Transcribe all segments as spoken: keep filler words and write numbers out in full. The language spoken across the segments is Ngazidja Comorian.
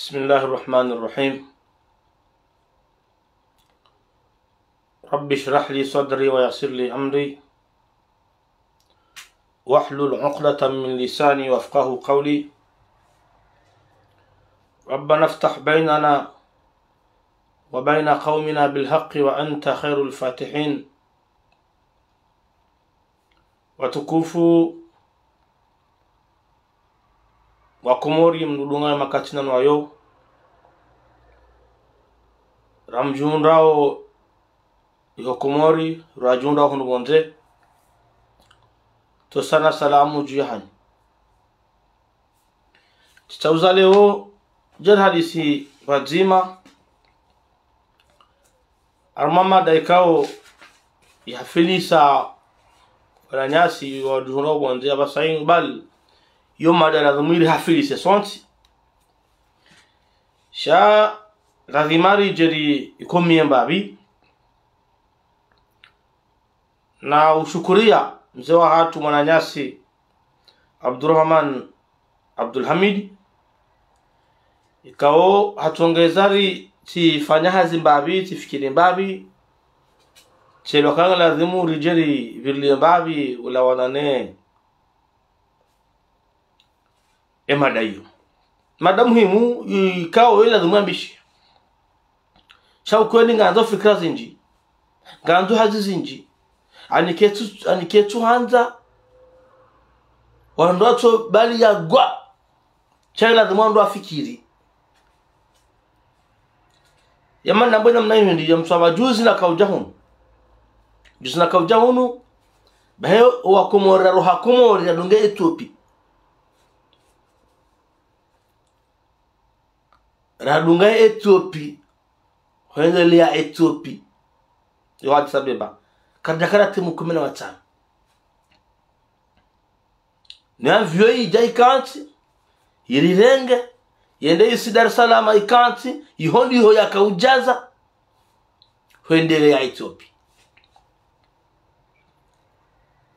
بسم الله الرحمن الرحيم. رب اشرح لي صدري ويسر لي أمري واحلل عقدة من لساني يفقهوا قولي. ربنا افتح بيننا وبين قومنا بالحق وأنت خير الفاتحين. Watukufu wa Komori, mdungao ye makati nanu ayo, ramdjundrao iho Komori, radjundrao hunu pvondze, ntsotsana salamu dju yahanyu. Tsitsaha leo, djeli hadisi pvadzima, harumwa mada ikao yahafilisa wananyasi wadungao pvondze ya pvasa inu, bali yo mada lazimu irihafilise sontsi. Sha lazimu ridjeli ikomiye mbapvi. Na ushukuria mze wahatru mwananyasi Abdurahman Abdulhamid, ikao hatsongeza ri tsifanya hazi mbapvi, tsifikiri mbapvi, tselewa ukaya lazimu ridjeli pvirilie mbapvi ulawana ne e mada iyo. Mada muhimu, ikao ye lazimu yambishe. Sha ukweli ngandzo fikira zindji, ngandzo hazi zindji. Ani ketsu, ani ketsu handza wandru watso bali ya gwa. Sha ye lazimu wandru wafikiri. Yamana nambe namna iyo ndi ya mswaba juzi nakaudja hunu. Juzi nakaudja hunu, bahi wa Komori, raroha Komori, radunga Ethiopie. Radunga Ethiopie, hwendelea Ethiopie, yo Addis Abeba. Karidjakana timu kume na watsanu. Ne avion idja ikantsi, irirenge, yende isi Dar es Salaam ikantsi, iho ndiho yakaudjaza, hwendelea Ethiopie.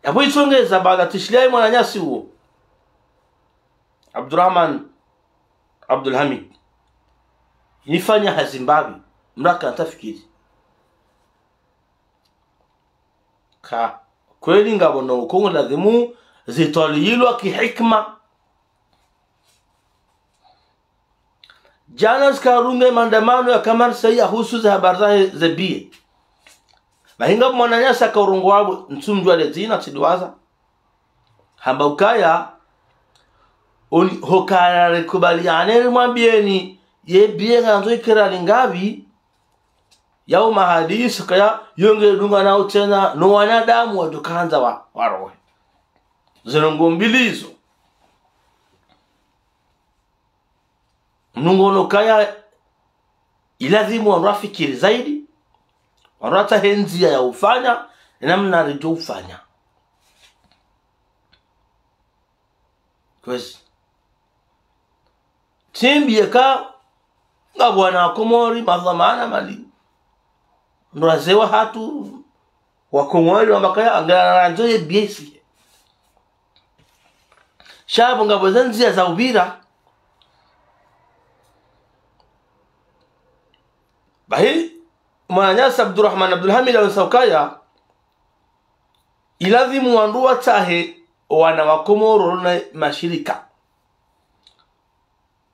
Yapvo itsongeza baada tsishiliya ye mwananyasi uwo, Abdurahman Abdulhamid, nifanya hazi mbapvi, mraka ntsafikiri. Ka kweli ngapvo no ukongo lazimu zitwaliyilwa kihikima. Djana tsikarunga maandamano yaka Marseille yahusu ze habari zahe ze billet. Bahi ngapvo mwananyasi akaurongoa pvo, ntsumdjuwa le dzina, tsidiwaza. Hamba ukaya, oni, hukaya rikubaliane rimwambiyeni, ye billet ngandzo ike riali ngapvi, yao mahadisi kaya, yo ngedungana utsena, no wanadamu wadjo handza wa, warohe. Ze ndrongoo mbili izo. Mnungono kaya ilazimu wandru wafikiri zaidi, wandru watsahe ndzia ya ufanya, namna ridjo ufanya. Kwezi. Tsimbi yeka, ngapvo wana wa Komori, madhwamana mali. Ndo wazee wahatru, wa Komori, wamba kaya, ngela randzo ye billet. Sha pvo ngapvo ze ndzia za upvira. Bahi, mwananyasi Abdurahman Abdulhamid aonesa ukaya, ilazimu wandru watsahe wana wa Komori walona mashirika.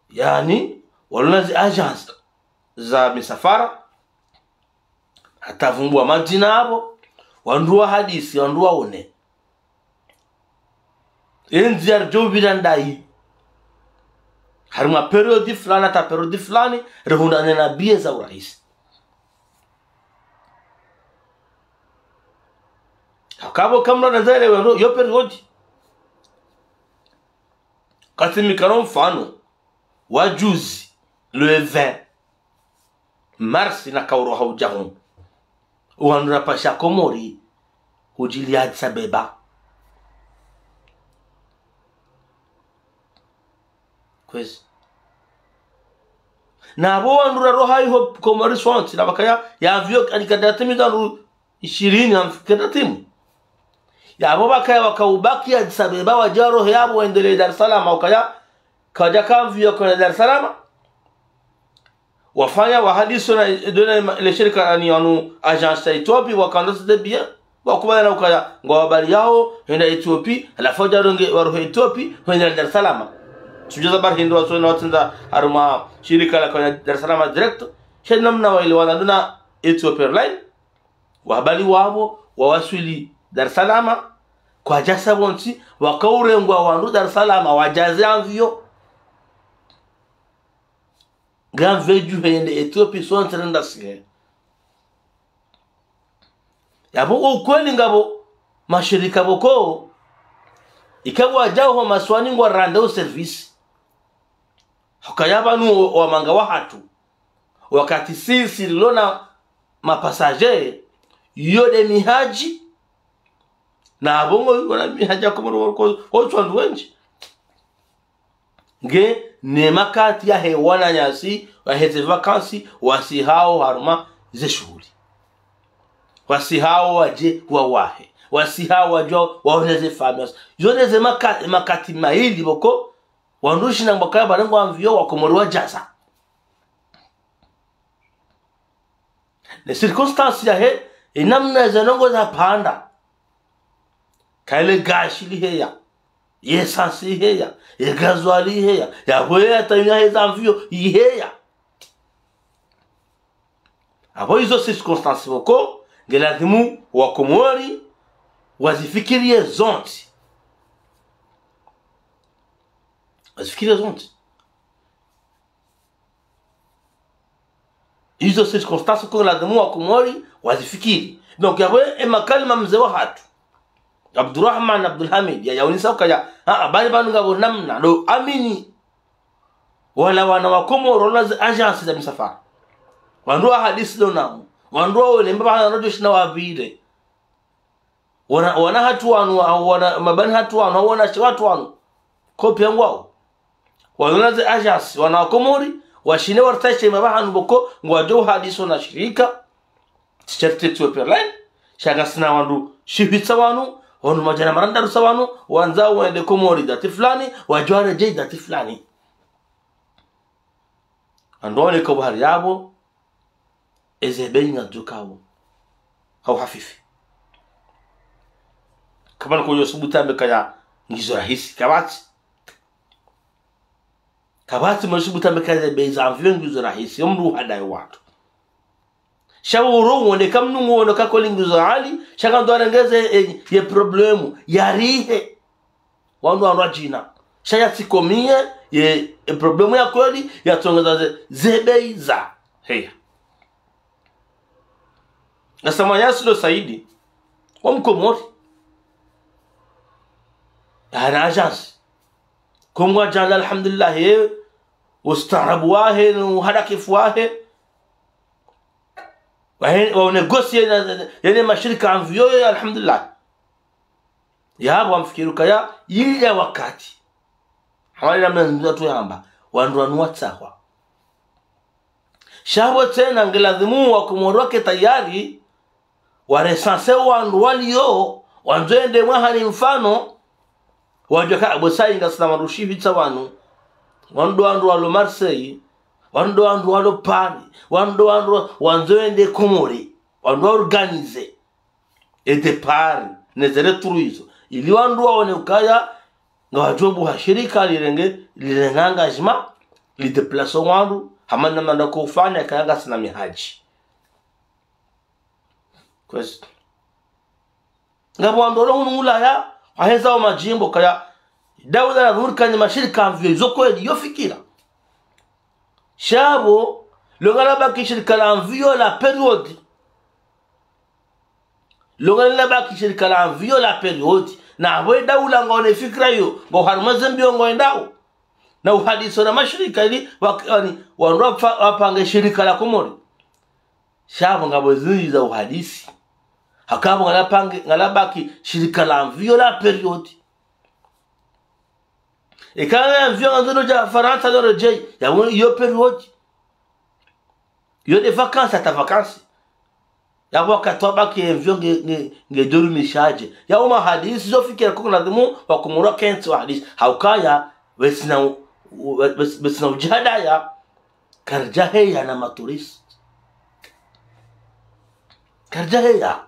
Yaani, walona zi agence za misafara, hata vumbuwa madzina yapvo, wandru wahadisi, wandru waone. Ye ndzia ridjo upvira ndayi. Harimwa période fulani, hata période fulani, rihundrane na billet za urahisi. Hakapvo kamwe na zele wendo, yo période. Katsi mikano mfano wa juzi, le vingt mars, nakauro haudja hunu. Wandru rapasha Komori, hudjiliya Addis Abeba. Kwezi. Na pvo wandru raroha iho Komori sontsi, na pvakaya, ye avion, ani kadati midanu ishirini na mfikira timu. Yapvo pvakaya wakaubaki Addis Abeba, wadja rohe yapvo wendelee Dar es Salaam, ukaya, kawadja ka avion kwenda Dar es Salaam. Wafanya wahadisi na, ndo na le shirika ni wanu agence ya Ethiopie, wakandza c'est bien. Wakubaliana ukaya, ngwawabaliyao, hwenda Ethiopie, halafu wadja warenge waruhe Ethiopie, hwenda Dar es Salaam. Sudjuwa za bari hindri watsona watsendza harumwa shirika la kwenda Dar es Salaam direct. Sha namna waelewana ndo na Ethiopia Airline. Wabali wapvo, wawaswili Dar es Salaam, kwadjasa pvontsi, wakaurengwa wandru Dar es Salaam, wadjaze avion. Nge avion dju hende Ethiopie, sontsi renda sihe. Yapvo ukweli ngapvo mashirika pvoko, ikao wadjao ho masiwani ngwarandao service. Hukaya pvanu wamanga wahatru. Wakati sisi rilo na mapasaje, yo nde mihadji, na apvo ngo wana mihadji ya Komori ko, ko wandru wendji. Nge ne makati yahe wananyasi, wahe ze vacances, wasihao harumwa ze shuhuli. Wasihao wadje wawahe. Wasihao wadje waone ze familles. Yo nde ze maka-, makati mayili pvoko, wandru shina mbakaya pvalengwa avion wa Komori wadjaza. Ne circonstance yahe, ye namna ze ndrongoo zapvanda. Kayile gashi liheya, ye essence iheya, ye gasoil iheya, yapvo ye hata yinu yahe za avion iheya. Apvo izo circonstance pvoko, nge lazimu wa Komori wazifikiriye zontsi. Wazifikiriye zontsi. Izo circonstance ko lazimu wa Komori wazifikiri. Donc, yapvo ye makalima mze wahatru Abdurrahman Abdulhamid ya, yaonesa ukaya, ah, ah, bali pvanu ngapvo namna, ndo amini. Wala wana wa Komori, wala ze agence za misafara. Wandru wahadisi ndo nao. Wandru waone mbapvi hana rodjo shina wapvire. Wana, wana hatru wanu, wana, mabani hatru wanu, wana she watru wanu. Kopi ya ngwao. Wanu na ze agence, wana wa Komori, washine waritaishe mabahanu pvoko, ngwadjo uhadisi na shirika, sharti Ethiopia Airline, sha ngasina wandru shihwitsa wanu, wandru madjana marandaru sa wanu, wandzao wende Komori dati fulani, wadjo waredjei dati fulani. Wandru waoneka bahari yapvo, eze bei ngazidjukao. Hau hafifi. Kapvana kodjo subutu yambe kaya ngizo rahisi. Kapvatsi. Kapvatsi mdru subutu yambe kaya ze bei za avion ngizo rahisi. Yo mdru uhadayi wandru. Sha uro uoneka mnungu uoneka kweli ngizo ghali, sha ngandro arengeze, eh, ye problème, yarihe. Wandru wandru wadjina. Sha yatsikomiye, ye, e problème ya kweli, yatsongeza ze, ze bei za. Heya. Ngasina mwananyasi ndo Saidi, wa Mkomori. Hana agence. Komori djana, alhamdulillah, ye, ustaarabu wahe, no uhadakifu wahe. Wahe, wa unégocier na, na, na, yene mashirika avion, alhamdulillah. Yapvo wamfikiri ukaya, ile wakati. Hama ile namna ndzima tu yamba, wandru wanu watsahwa. Sha pvo tsena nge lazimu wa Komori wake tayari, wa recenser wandru waliyo, wandzo wende mwahani mfano, wadjuwa ka apvo sayi ngasina wandru shihwitsa wanu, wandru wandru walo Marseille, wandru wandru walo Paris, wandru wandru wandzo wende Komori, wandru wa organiser. E départ, ne ze retour izo. Ili wandru waone ukaya, ngwadjo buha shirika lirenge, lirenge engagement, li déplace wandru, hama namna ndako ufanya, kaya ngasina mihadji. Kwezi. Ngapvo wandru walo hunu Ulaya, waheza wa madjimbo, kaya, daula la dhurika ni mashirika avion, izo kweli, yo fikira. Sha pvo, lo ngalabaki shirika la avion la période. Lo ngalabaki shirika la avion la période. Na apvo e daula ngaone fikira iyo, ngo harumwa ze mbio ngoendao. Na uhadisi na mashirika ili, wak-, yaani, wandru wapva-, wapange shirika la Komori. Sha pvo ngapvo zindji za uhadisi. Haka pvo ngalapange, ngalabaki shirika la avion la période. Eka avion ngandzo dja Farantsa no redjei, yapvo iyo période. Iyo nde vacances hata vacances. Yapvo wakati wabaki avion nge, nge, ngedjo rumishaje. Yapvo mahadisi zo fikira ko lazimu wa Komori wakentsi wahadisi. Haukaya, wetsina u-, u-, wets-, wetsina udjihadaya. Karidjaheya na matouriste. Karidjaheya.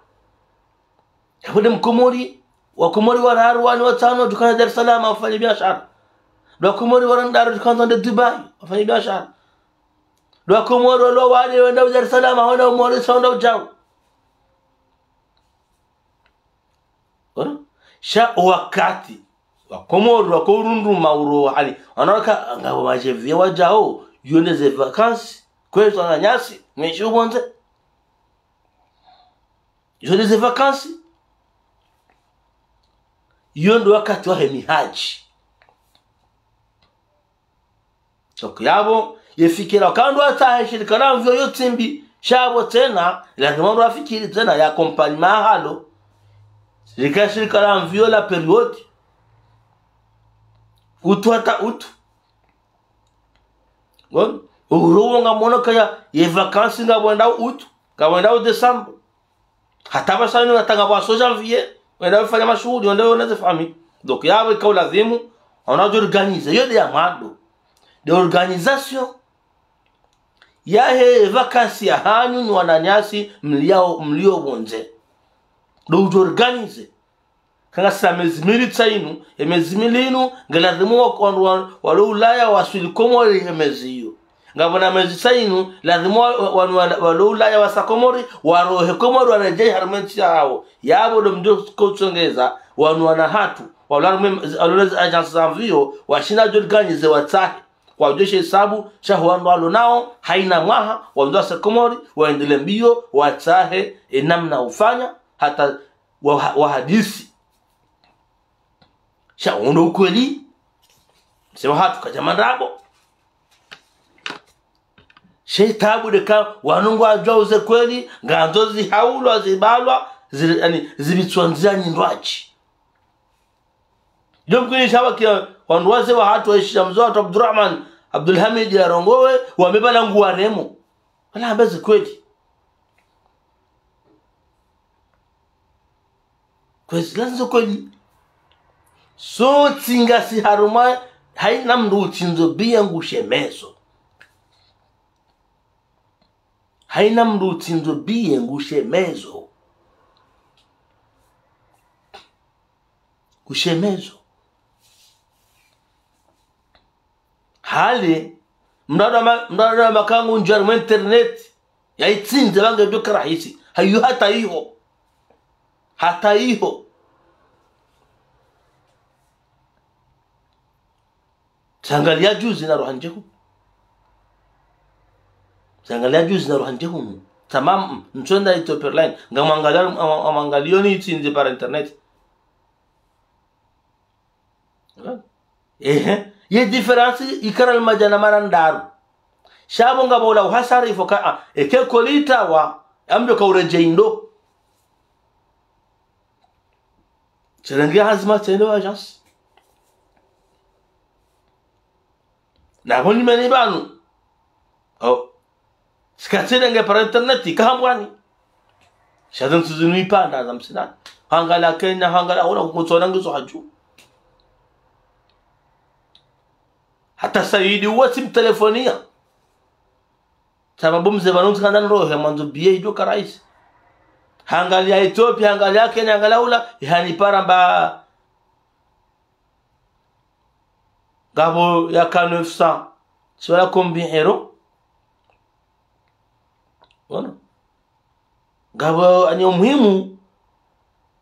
Yapvo nde Mkomori, Wakomori wararu wani watsano wadjukana Dar es Salaam wafanye biashara. Ndo Wakomori warandaru wadjukana wende Dubai wafanye biashara. Ndo Wakomori walo wade wenda Dar es Salaam, wenda Maurice, wenda udjau. Ona? Sha owakati Wakomori wako urundru mauro hali, wanaona ka ngapvo madjeviya wadjao, yo nde ze vacances, kwezi wananyasi, mweshi upvondze. Yo nde ze vacances. Yo ndo wakati wahe mihadji. Donc yapvo, ye fikira, ka ndo watsahe shirika la mvio yo tsi mbi, sha pvo tsena, lazima ndo wafikiri tsena ya accompagnement halo. Shirika, shirika la mvio la période. Août hata août. Bon, uro wo ngamono kaya, ye vacances ngapvo wenda août, ngapvo wenda décembre. Hata pvasa inu hata ngapvo waso janvier, wenda wafanya mashuhuli, wenda wona ze famille. Donc, yapvo ikao lazimu, on a dû organiser, yo nde ya mwando. Nde organisation yahe vacances yahanyu nyi wananyasi mlio, mlio pvondze. Ndo udjo organiser. Kanga sa mezi mili tsa inu, e mezi mili inu, nge lazimu wa, wa, wa, walo Ulaya waswili Komori e mezi iyo. Ngapvo na mezi tsa inu, lazimu wa, wa, wa, walo Ulaya wasa Komori, warohe Komori waredjei harumwa entsi yahawo. Yapvo ndo mdjo kotsongeza, wanu wana hatru, walo harumwa, walo na ze agences za mvio, washinda djo organiser watsahe. Kwadjoshe hisabu, sha ho wandru walo nao, haina mwaha, wandru wasa Komori, waendelee mbio, watsahe, e namna ufanya, hata wa, wahadisi. Sha wo ndo ukweli. Sema hatru kadja mandrabo. She tabu ndeka wanu ngwadjuao ze kweli, ngandzo zihaulwa, zibalwa, zi, yani, zipvitswa ndzia nyindji. Yo mkwini sha pvwakia wandru waze wahatru waishia mze wahatru Abdurahman Abdulhamid yarongowe, wambe pvala nguwaremo. Pvala hamba ze kweli. Kwezi, lazimu kweli. Sontsi ngasi harumwa, haina mndru utsindzo biye ngushemezo. Haina mndru utsindzo biye ngushemezo. Ngushemezo. Hali, mndru wa ma, mndru wa makangu ndjari mwa internet, ya itsindze pvange djo ka rahisi. Hayo hata iho. Hata iho. Tsangalia juzi na ruhandje hu. Tsangalia juzi na ruhandje hu. Tamam, ntsonda Ethiopia Airlines. Ngamwangalia, am, am, amwangalio ni itsindze par internet. Ehe. Ye différence ikara ni madjana mara ndraru. Sha pvo ngapvo ula uhasara ifo ka, ah, eke kolitawa, ambe ka uredjei ndo. Tserenge hazima tsende wa agence. Na pvo ni meni pvanu. Oh. Sika tsende nge par internet, kahambwani. Sha ze ntsu zinu ipvanda za msinani. Hangalia Kenya, hangalia, ona kutsona ngizo hadju. Hata Saidi uwa tsimtelefonia. Sababu mze pvanu ntsikandza nrohe mwandzo biye idjo ka rahisi. Hangalia Ethiopia, hangalia Kenya, hangalia ula, ihanipara mba ngapvo ya ka neuf cents. Siwala combien euros? Bona. Ngapvo ani omuhimu,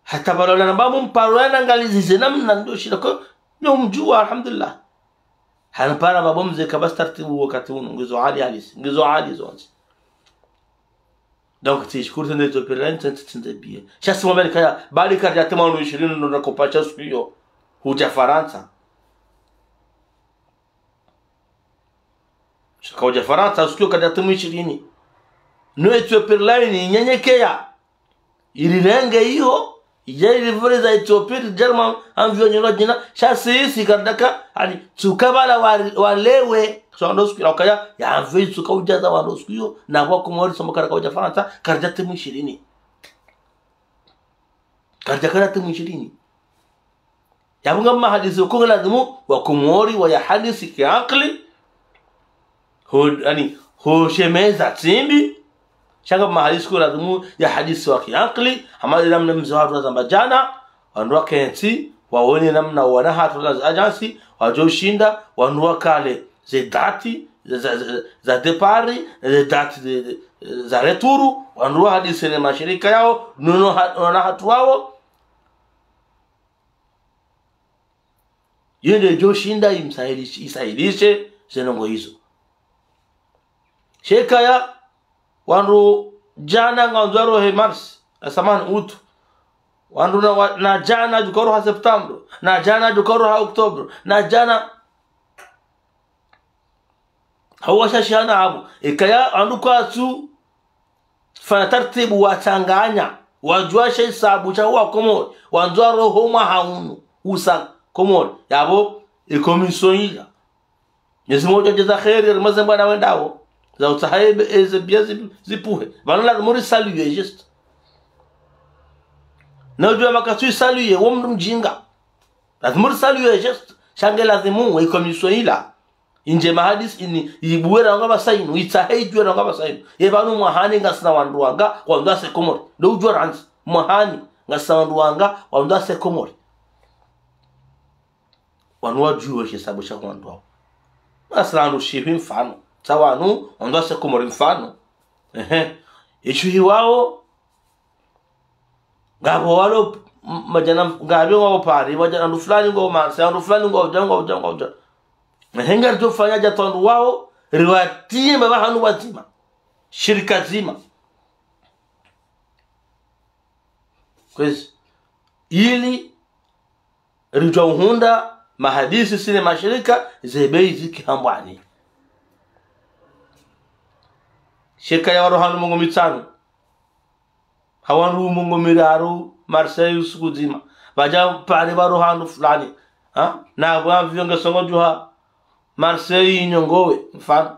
hata pvala ula namba mumparo ya nangalizize namna ndo shila ko, no mdjuwa, alhamdulillah. Hanipara pvapvo mze ka pvasi taratibu wakati unu, ngizo hali halisi, ngizo hali zontsi. Donc, tsishukuru tsende Ethiopia Airlines, tsende, tsende biye. Sha si mwambeni kaya, bali karidja tsi mwa wandru ishirini ndo nakopa sha siku iyo, hudja Farantsa. Sha ka udja Farantsa, siku iyo karidja tsi mwa ishirini. No Ethiopia Airlines, inyenyekeya. Irirenge iyo, idja irivuriza Ethiopia, iridja harumwa avion nyolo djina, sha sisi karidjaka, ani, tsuka pvala wa, walewe, so ndo siku ila ukaya, ya avion itsuka udjaza wandru siku iyo, na pvwa Komori somba karaka udja Farantsa, karidja tsi mwa ishirini. Karidja kara tsi mwa ishirini. Yapvo nga mahadisi uko nge lazimu, Wakomori, wayahadisi ki akili. Ho, yaani, ho shemeza tsi mbi. Sha nga mahadisi ko lazimu ya hadisi wa kiankili, hama ila mna mze wa wandru wa zamba djana, wandru wa kentsi, waone namna wana hatru na za ajansi, wadjo ushinda, wandru wakale ze dati, za, za, za, za départ, ze dati, ze, za retour, wandru wa hadisi ne mashirika yao, nono ha-, wana hatru wao. Yende djo shinda imsahilishe, isahilishe, ze ndrongoo izo. Shekaya, wandru djana ngwandzo warohe mars, asamahani, août. Wandru na wa-, na djana djuka waroha septembre, na djana djuka waroha octobre, na djana. Hau washashiana apvo. Ekaya wandru kwatsu fanya tartibu watsanganya. Wadjuwa she isabu sha wa Komori. Wandzo warohe mwaha unu. Usa Komori. Yapvo, e commission ila. Mwenyezi Mungu adjaze kheri, rimweze mbwana wendao. Za utsaha ebe, eze bia zi-, zipvuhe. Pvanu lazimu ri saluer, juste. Na udjuwa makatsu i saluer, wo mndru mdjinga. Lazimu ri saluer, juste. Sha nge lazimu, we commission ila. Indje mahadisi ini, ibuwe ra wanga pvasa inu, itsahe idjuwe ra wanga pvasa inu. Ye pvanu mwahani ngasina wandru wanga, wandzo wase Komori. Ndo udjuwa randzi. Mwahani, ngasina wandru wanga, wandzo wase Komori. Wanu wadjuwe she isabu sha wandru wao. Ngasina wandru shihi mfano. Tsa wanu, wandzo wase Komori mfano. Ehe. Ishuhi wao, ngapvo walo, m-, madjana, ngapvo ngapvo Paris, madjana wandru fulani ngwao Marseille, wandru fulani ngwao dja, ngwao dja, ngwao dja. Ehe, ngaridjo fanya dja wandru wao, riwatie mbapvi hanu wadzima. Shirika dzima. Kwezi, ili ridjo uhundra mahadisi sine mashirika, ze bei ziki hambwani. Shekaya waroha wandru mengo mitsanu. Hau wandru mengo miraru, Marseille usiku dzima. Pvadja Paris waroha wandru fulani. Ha? Na apvo avion nge songo djuha Marseille inyongowe, mfano.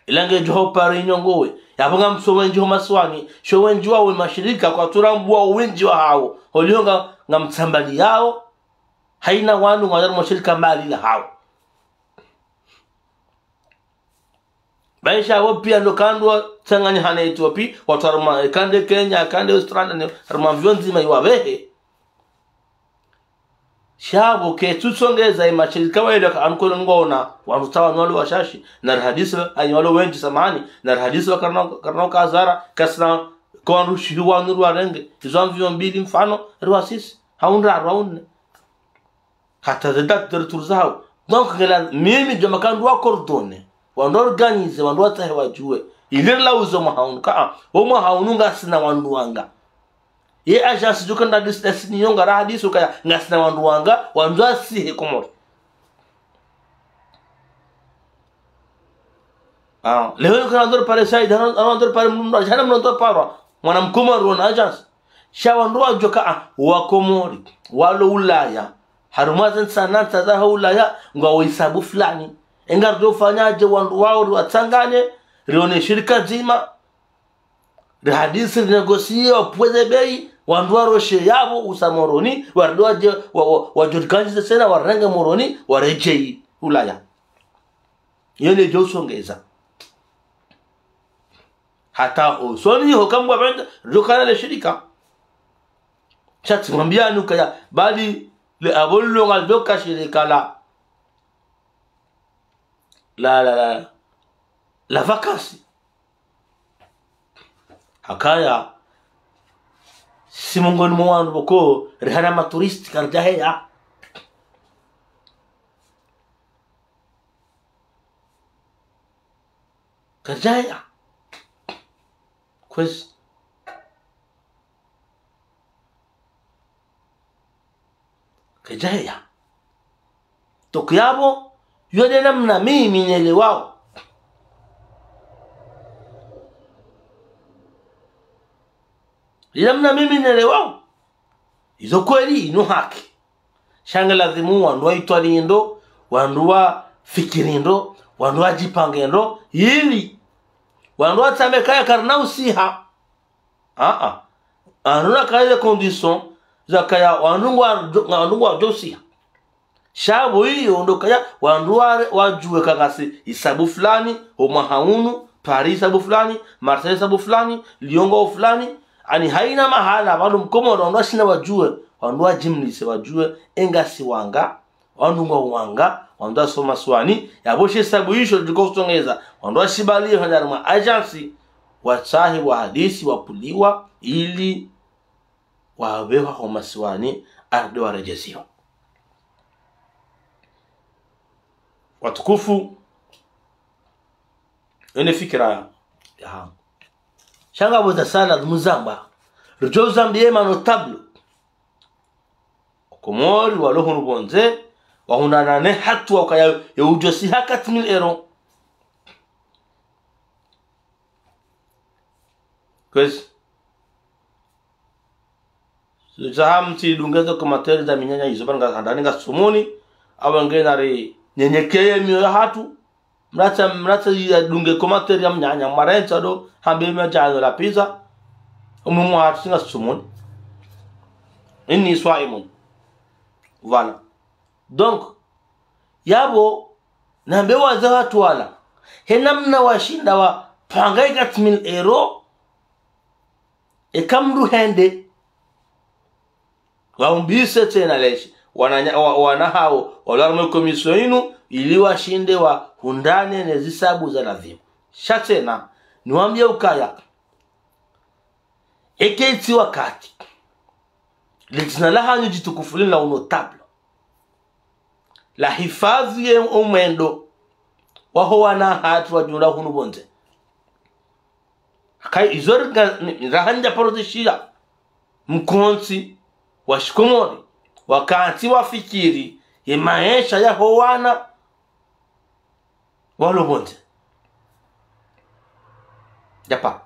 Ila nge djuha Paris inyongowe. Yapvo ngamso wendji ho masiwani. Sho wendji wawo mashirika kwatsu rambwa wendji wahao. Holiho nga, ngamtsambaliyao. Haina wanu ngwandza mashirika mbali na hao. Baisha apvo pia ndo kandwa tsanganya hana Ethiopie, wandru harumwa, kande Kenya, kande Australia, ne, harumwa avion ndzima iwapvehe. Sha apvo ketsu tsongeza imashirika waelewa ka ankolo ngwaona, wandru tsawa nyi walo washashi, na rihadisi, ayi walo wendji samahani, na rihadisi wa karina, karina ukazara, kasina, kwa wandru shihi wanu riwarenge, izo avion mbili mfano, riwasisi, hau ndraru, hau nne. Hata ze date de retour zahao. Donc, ngela, mimi djo maka wandru wa coordonner. Wandru wa organiser, wandru watsahe wadjuwe. Ili rilauze mwaha unu. Ka, ah, wo mwaha unu ngasina wandru wanga. Ye agence djuka nda dis-, desini yo ngara hadisi ukaya ngasina wandru wanga, wandzo wasihe Komori. Ah, leo yuka wandru pare Said, wandru pare mndru, hana mndru parwa. Mwana Mkomori wona agence. Sha wandru wadjuwa ka, ah, wa Komori, walo Ulaya. Harumwa ze ntsi na ntsi zaho Ulaya, ngwao isabu fulani. Enga ridjo fanya dje wandru wao riwatsanganye, rione shirika dzima, rihadisi, rinégocier, wapvuze bei, wandru waroshe yapvo, usa Moroni, wandru wadje, wa, wa, wadjo rikanjize tsena, warenge Moroni, waredjeyi Ulaya. Iyo nde djo usongeza. Hata usoni ho kambwa pvendza, ridjo kana le shirika. Sha tsimwambiyani ukaya, bali le apvo lilo ngalidjo ka shirika la, la, la, la, la vacances. Hakaya, si mongoni mwa wandru pvoko, rihana matouriste karidjaheya. Karidjaheya. Kwezi. Karidjaheya. Donc yapvo, yo nde namna mimi nelewao. Nde namna mimi nelewao. Izo kweli, inu haki. Sha nge lazimu wandru waitwaliye ndro, wandru wafikiri ndro, wandru wadjipange ndro, ili wandru watsambe kaya karina usiha. Ah, ah. Wandru na kaya ze conditions za kaya wandru ngwa, wandru ngwadjo usiha. Sha pvo iyo ndo kaya wandru ware wadjuwe ka ngasi hisabu fulani, omwaha unu, Paris hisabu fulani, Marseille hisabu fulani, Lyon ngwao fulani, ani haina mahala, pvanu Mkomori wandru washinde wadjuwe, wandru wajimlise wadjuwe, e ngasi wanga, wandru ngwao wanga, wandru wasoma swani, yapvo she hisabu isho ndiko usongeza, wandru washibaliye hwenda harimwa agence, watsahe wahadisi, wapvuliwa, ili wapvehwa ho masiwani, arudi waredjeziwa. Watukufu, ene fikira ya, ya. Sha ngapvo za sala muzamba, rudjo uzambiye ma notable. Komori walo hunu pvondze, wahundrana ne hatuwa ukaya ye udjo si ha quatre mille euros. Kwezi. Zaha mtsidunge ze commentaire za minyanya izo, pvanu nga handani nga sumuni, awa nge nari nyenyekeye miyo ya hatru, mratsa, mratsa ya dunge commentaire ya mnyanya, mwarentsa do, hambe mia djano la pizza, umumu hatru singa sumuni. Inni swaimun. Voilà. Donc, yapvo, nambe wazee watwala, he namna washinda wapanga e quatre mille euros, eka mndru hende, waumbise tsena leshi, wananya-, wa-, wana hawo, walo harimwa e commission inu, ili washinde wahundrane ne zisabu za ladhimu. Sha tsena, niwambiye ukaya, eka itsi wakati, le dzina lahanyu djitukufu linu la unotable, lahifadhwi ye umwendo waho wana hatru wadjula hunu pvondze. Haka izo ringa, mi-, mi-, raha ndja paro zishiya, mkontsi wa shikomori, wakati wafikiri ye maesha yaho wana walo pvondze. Yapvo.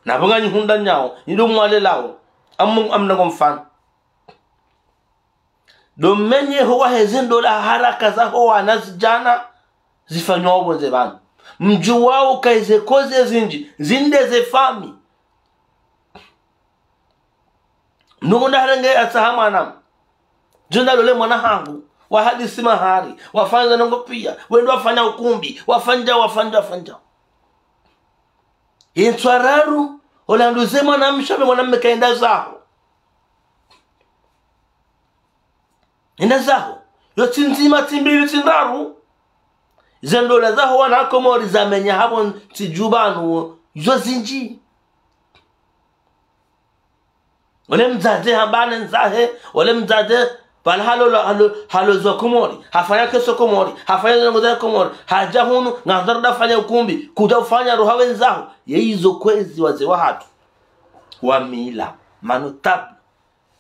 Na pvo nganyi hundra nyawo, nyi ndo mwalelawo, amu-, amna ngo mfano. Ndo mmenyeho wahe ze ndola haraka zaho wanazidjana zifanywa pvondze pvanu. Mdjuwawo ka ize koze zindji, zinde ze fami. Mndru ngu nda harenge yatsaha mwana. Djo nda lole mwana hangu. Wahadisi mahari. Wafanya ndrongo piya. Wende wafanya ukumbi. Wafanya, wafanya, wafanya. Ye ntswa raru, ola nduze mwanamshe, mwanamme ka yenda zaho. Yenda zaho. Yo tsi ndzima, tsi mbili, tsi ndraru. Ze ndola zaho wana Komori zamenya hapvo ntsi djuu pvanu, zo zindji. Ole mdzadze hamba ne ndzahe, ole mdzadze, pvala halo, halo, halo zo Komori, hafanya keso Komori, hafanya ndrongo za Komori, hadja hunu, ngandzo rudafanya ukumbi, kudja ufanya roha wendzaho, ye izo kwezi wazee wahatru. Wa mila, ma notable.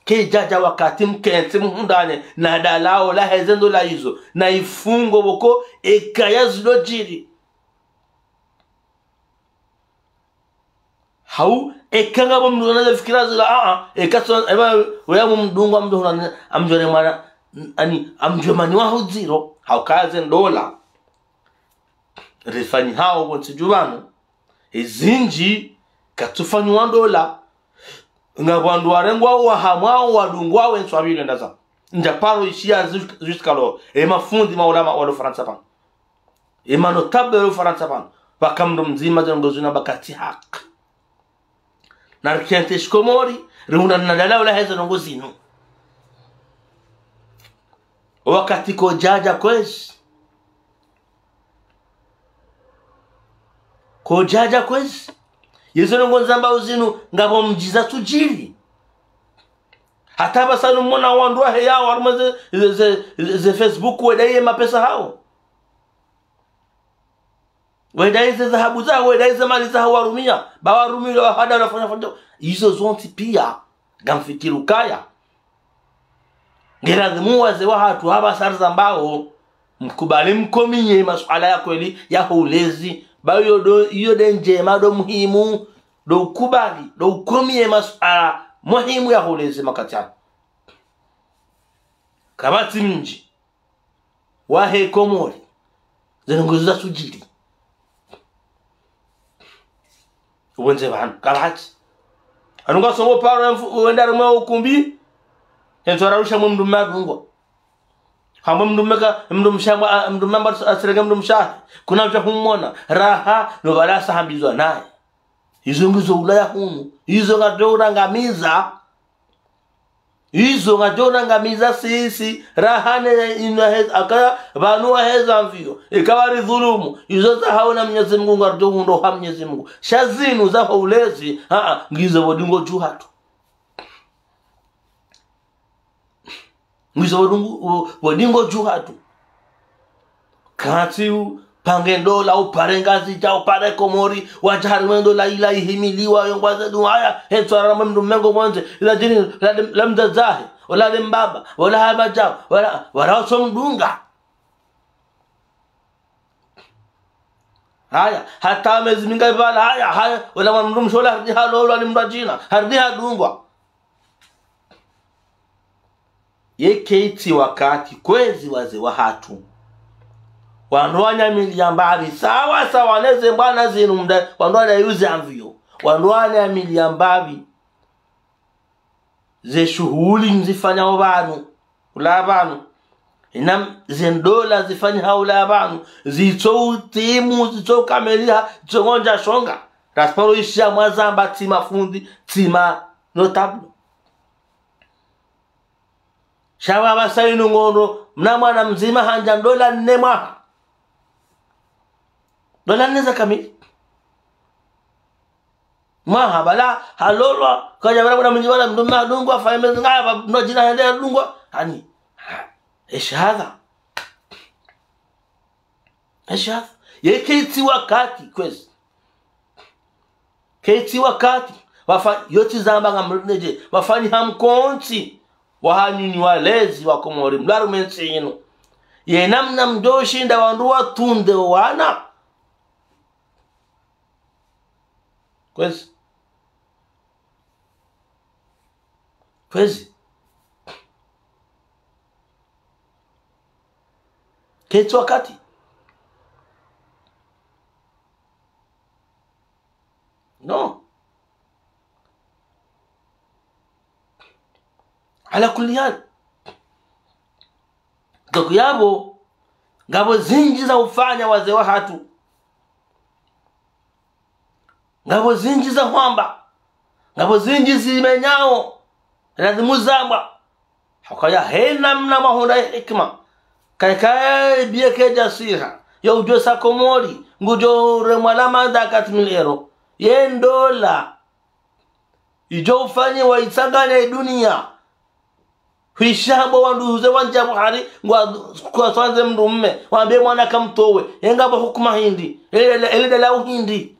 Kayidjadja wakati mkentsi muhundrane, na dalao lahe ze ndola izo, na ifungo pvoko, eka ya zilo djiri. Hau, eka ngapvo mndru ana ze fikira zila, a, a, eka tso, eba, weya mumdungu amdjo huna, amdjore mwana, ani, amdjwe mani wa hudziro, hau kaya ze ndola. Rifanyihao pvo ntsi djuu pvanu, ezindji, katsufanyiwa ndola, ngapvo wandru warengwa wahamwao wadungwa we ntswa pvile ndaza. Ndja paro ishiya jus-, jusqu'à lo, e mafundi maulama walo Farantsa pvanu. E ma notable walo Farantsa pvanu. Pvaka mndru mdzima ze ndrongo zinu amba katsi haki. Na rikentsi shikomori, rihundrane na dalao lahe ze ndrongo zinu. Wakati kodjadja kwezi. Kodjadja kwezi. Ye ze ndrongo ndzambao zinu ngapvo mdji zatsudjiri. Hata pvasa nu mwana wandru wahe yawo, harumwa ze, ze, ze, ze Facebook wedaye mapesa hawo. Wedaye ze dhahabu zaho, wedaye ze mali zaho warumia. Ba warumia wahada wanafanya fanya. Izo zontsi piya. Ngamfikiri ukaya. Nge lazimu wazee wahatru hapvasa rizambao. Mkubali mkomiye masuala ya kweli yaho ulezi. Ba iyo ndo, iyo nde ndjema ndo muhimu. Ndo ukubali, ndo ukomiye masuala muhimu yaho ulezi makati yanu. Kapvatsi mdji wahe Komori, ze ndrongo zatsudjiri. Upvondze pvanu, kapvatsi. Anu ngasongo paro ya mfu-, wenda harumwa ukumbi, ye ntswa rarusha mwe mndru mme adungwa. Hamwe mndru meka, mndru mshe amba, mndru mme amba asirenge mndru mshe. Kuna udja humwona. Raha, no pvala sa hambizwa naye. Izo ngizo ulaya hunu. Izo ngadjo urangamiza. Izo ngadjo urangamiza sisi. Raha ne inu heza, aka pvanu waheza mvio. Ika waridhulumu. Izo zahawo na Mnyezi Mungu, ngaridjo hundro ha Mnyezi Mungu. Sha zinu zaho ulezi. Aa, ngizo pvo dingo dju hatru. Ngizo pvo dingo, pvo dingo dju hatru. Kantsi u, pange ndola, upare Ngazidja, upare Komori, wadja harimwa ndola ila ihimiliwa, yo ngwaze du haya, he ntswara mwe mndru mmengo mwendze, ila dini, la dem-, la mdzadze hahe, wala le mbaba, wala hama djao, wala, wala waso mdunga. Haya, hata mezi minga pvala, haya, haya, wala mwa mndru mshe ola harudi halolwa ni mndru adjina, harudi hadungwa. Yeka itsi wakati kwezi wazee wahatru. Wandru wanyamiliya mbapvi, sawa sawa neze mbwana zinu mda, wandru wanyayuzi amvio. Wandru wanyamiliya mbapvi. Ze shuhuli nzifanyao pvanu, ulaya pvanu. Ina ze ndola zifanyihao ulaya pvanu. Zitso utimu, zitso ukamiliha, zitso ngonja shonga. Rasparo ishiya mwazamba tsi mafundi, tsi ma notable. Sha pvapvasa inu ngono, mna mwana mdzima handja ndola nne mwaha. Ndola nne za kamili. Mwaha, pvala, halolwa, kadja pvala mwana mndji pvala, mndru mme adungwa, faye mezi ngaya, pva, mndru adjina hende adungwa. Ani, ha, eshi hadha. Eshi hadha. Yeka itsi wakati, kwezi. Ketsi wakati, wafa-, yotsi zamba ngamrudedje, wafanyiha mkontsi, wahanyu nyi walezi wa Komori, mlarume ntsi inu. Ye namna mdjoshinda wandru watunde wana. Kwezi. Kwezi. Ketsi wakati. Non. Ala kulli hal. Donc yapvo, ngapvo zindji za ufanya wazee wahatru. Ngapvo zindji za hwamba. Ngapvo zindji zimenyao. Lazimu zambwa. Hakaya hena mna mahunda ya hikima. Kayikaya biye kedja siha. Ya udjo sa Komori. Ngudjo uremwa la manda quatre mille euros. Ye ndola. Idjo ufanye wa itsanganya idunia. Hwisha hamba wandru huze wandja buhari, ngwa, kwaswandze mndru mme, wambe mwana kamtowe, ye ngapvo hukuma hindri, ele, ele, ele dala uhindri.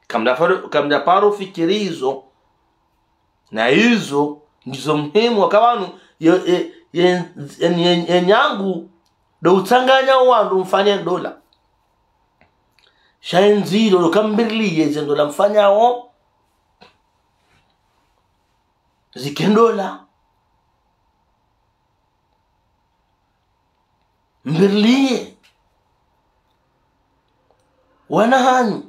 Kamdja paro, kamdja paro fikiri izo. Na izo, ndizo muhimu, waka pvanu, ye, ye, ye, ye, ye, ye nyangu, ndo utsanganya wandru mfanye ndola. Sha ye ndziro, ndo kambiliye ze ndola mfanyao, zike ndola. Mbiliye. Wana hanyu.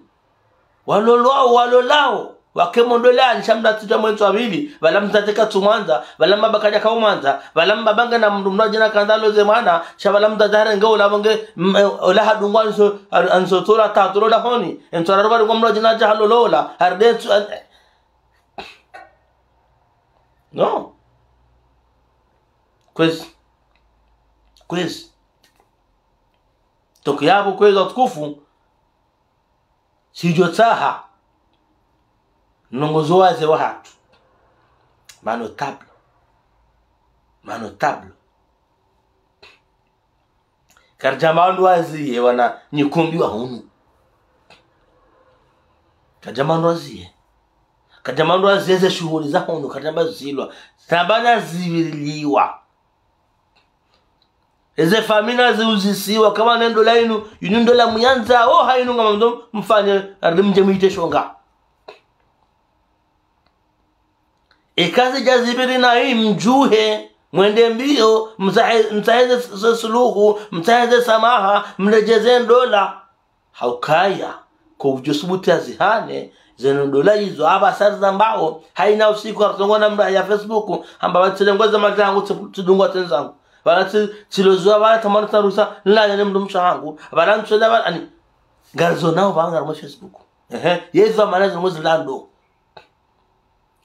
Walolwao, walolao. Wake mo ndolani sha mdatsidja mwentsu wapvili. Pvala mdzadze katsumwandza. Pvala mbaba kadja kaumwandza. Pvala mbaba ngena mndru mndru adjina kandza aloze mwana. Sha pvala mdzadze harenge ola pvo nge, m-, ola hadungwa anso, anso tola tatolo dahoni. Entsu araru pvali kwa mndru adjina adja halolola. Haride ntsu, an-, Non. Kwezi. Kwezi. Donc yapvo kwezi watukufu. Sidjo tsaha. Nongozo wazee wahatru. Ma notable. Ma notable. Karidjamba wandru waziye wana nyikumbi wa hunu. Karidjamba wandru waziye. Karidjamba wandru waziye ze shuhuli za hunu. Karidjamba zilwa. Zamba na ziviriliwa. Eze famina ziuzisiwa. Kama ne ndola inu. Inu ndola muyandzao. Hayinu ngamamdo mfanye. Aridi mdje mwite shonga. Eka zidja zipviri nayi mdjuhe, mwende mbio, mtsahe-, mtsahe ze, ze suluhu, mtsahe ze samaha, mredjeze ndola. Haukaya, ko udjo subuti ya zihane, zeno ndola izo, apvasa rizambao, hayina usiku harisongona mndru ya Facebook, hamba pvatsi le ngweza mali zangu tsi-, tsidungwa tsi ndzangu. Pvala tsi, tsiloziwa pvala tamana tsarusa, nilale ne mdrumshe wahangu. Pvala ntswenda pvala, ani. Ngarizonao pvanu harumwa Facebook. Ehe, yezi pvamana zinu mwezi lando.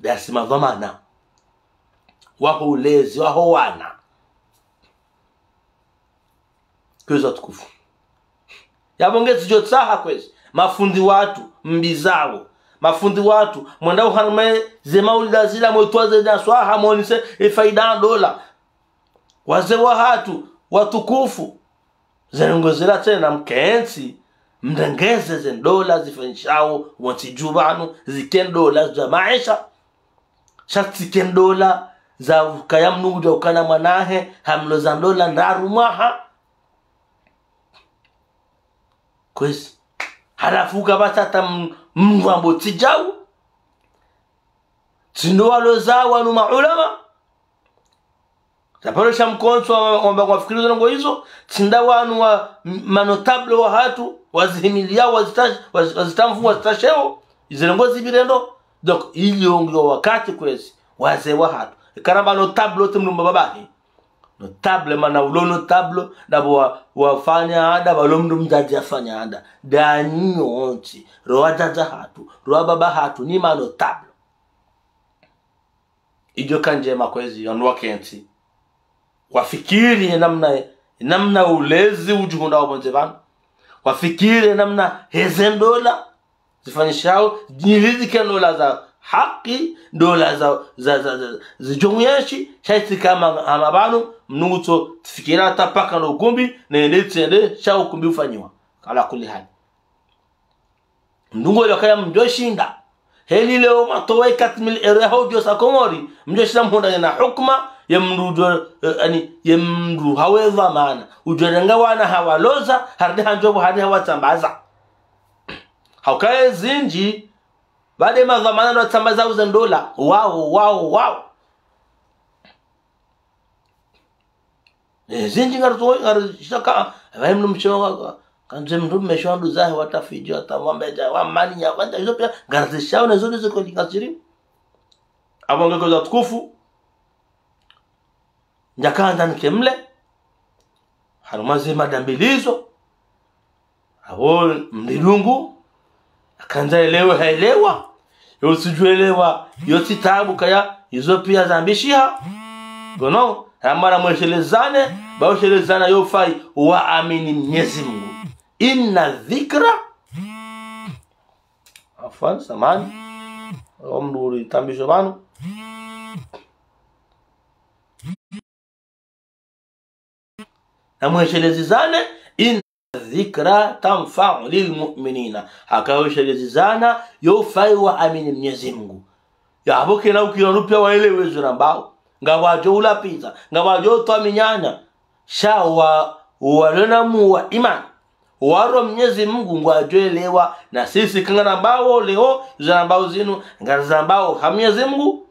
Yasi mapvamana. Waho ulezi, waho wana. Kwezi watukufu. Yapvo nge tsidjo tsaha kwezi. Mafundi watru, mbi zawo. Mafundi watru, mwenda uharumwa ze maulida zila mwetwaze na swaha mwonese ye faida ndola. Wazee wahatru, watukufu. Ze ndrongoo zila tsena mkentsi, mrengeze ze ndola zifanyishao wontsi dju pvanu, zike ndola za maesha. Sha tsike ndola za ukaya mnungu dja ukana mwanahe, hamloza ndola ndraru mwaha. Kwezi. Halafu ukapvatsa hata m-, mndru ambo tsi djau. Tsi ndo waloza wanu maulama. Tsaparo sha mkontsi wa, wa, wa, wafikiri ze ndrongoo izo. Tsi nda wanu wa m-, manotable wahatru, wazihimiliao, wazitash-, wazi-, wazitamvu, wazitasheo. Ize ndrongoo zipvire ndo. Donc, ilio ngiyo wakati kwezi, wazee wahatru. Ikana mba notable wontsi mlumba babahe. Notable mana ulo notable, na wa, wafanya anda, walo mndru mdzadze afanya anda. Ndanyi nyontsi, ro wadzadze hatru, ro wababa hatru, ni manotable. Idjo ka ndjema kwezi, wanu wakentsi. Wafikiri ye namna, ye namna ulezi udjihundra wapvondze pvanu. Wafikiri ye namna heze ndola zifanyishao, nilizike ndola za haki, ndola za, za, za, za, zidjo mwenshi, sha itsi kama hama pvanu, mnutso, tsifikira hata paka no ukumbi, nende itsende, sha ukumbi ufanyiwa. Ala kulli hali. Mndru ngo yokaya mdjo shinda. Heli leo matowe quatre mille euros ya hodjo sa Komori, mdjo shinda mhundra na hukuma, ye mndru djo, eh, ani, ye mndru hawe dhwamana. Udjo renga wana hawaloza, harudi handjo pvo harudi hawatsambaza. Haukaye zindji, pvade madhwamana ndo watsambaza uze ndola. Wao, wao, wao. Eh, zindji ngarizo, ngarizishaka, pvaye mndru mshe wa, ka, kandze mndru mmeshe wa nduzahe, watafidji, watawambeja, wamaninya, kwandza izo pia, ngarizishao na izo ndizo kweli ngaziri. Apvo nge kwezi watukufu. Ndjakandza nike mle. Harumwa ze mada mbili izo. Apvo mlidungu, akandza elewe haelewa. Yo utsudjuelewa, yo tsi tabu kaya, izo pia zambishiha. Kono, hamara mweshelezane, ba ushelezana yo fayi, waamini Mnyezi Mungu. Inna dhikra. Afwan, samahani. Omdru uri tambisho pvanu. Na mweshelezizane, inna dhikra tanfa'u lilmu'minina. Haka weshelezizana, yo fayi waamini Mnyezi Mungu. Yapvo kena ukira rupia waelewe zo rambao. Ngwadjo ulapviza, ngwadjo utwaminyana. Sha wa, walona mu wa imani. Waro Mnyezi Mungu ngwadjo elewa, na sisi ka ngarambao leo, zo rambao zinu, ngarizambao ha Mnyezi Mungu.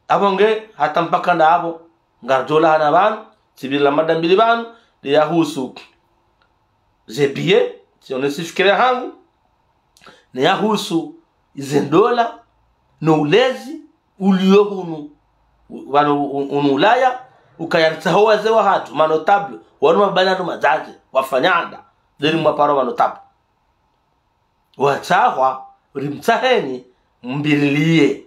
Apvo nge, hata mpaka nda apvo, ngaridjo lahana pvanu, tsipvira mada mbili pvanu, nde yahusu ze biye, tsionesi fikira hangu, ne yahusu ze ndola, no ulezi, ulio hunu, pvanu u-, hunu Ulaya, ukaya ritsaho wazee wahatru, manotable, wanu mababa na wadzadze, wafanya anda, ndeni mwaparo manotable. Watsahwa, rimtsaheni, mvirilie.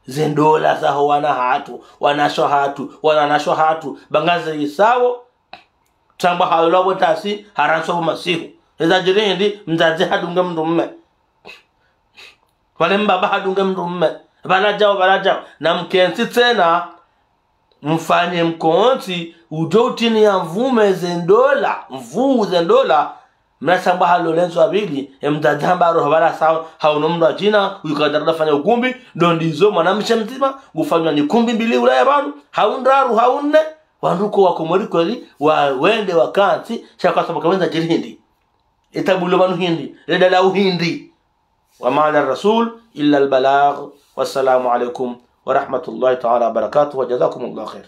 Ze ndola zaho wana hatru, wanashe hatru, wananashe hatru, ba ngazi isawo, tsamba halolwa pvo tasi, harantswa pvo masihu. Eza djiri hindri, mdzadze hadunge mndru mme. Pvale mbaba hadunge mndru mme. Pvala djao, pvala djao. Na mkentsi tsena, mfanye mkontsi, udjo utini ya mvume ze ndola, mvuu ze ndola, mna samba halo lenzo apvili, ye mdzadze hamba roho pvala sawa, hauno mndru adjina, uyu kadjara fanya ukumbi, ndo ndizo mwanamshe mdzima, ngufanywa ni kumbi mbili Ulaya pvanu, hau ndraru, hau nne, wandru ko wa Komori kweli, wa wende wakantsi, sha kwasamba kawendza djiri hindri. Etabu lo pvanu hindri, leda la uhindri. وما على الرسول إلا البلاغ. والسلام عليكم ورحمة الله تعالى وبركاته، وجزاكم الله خير.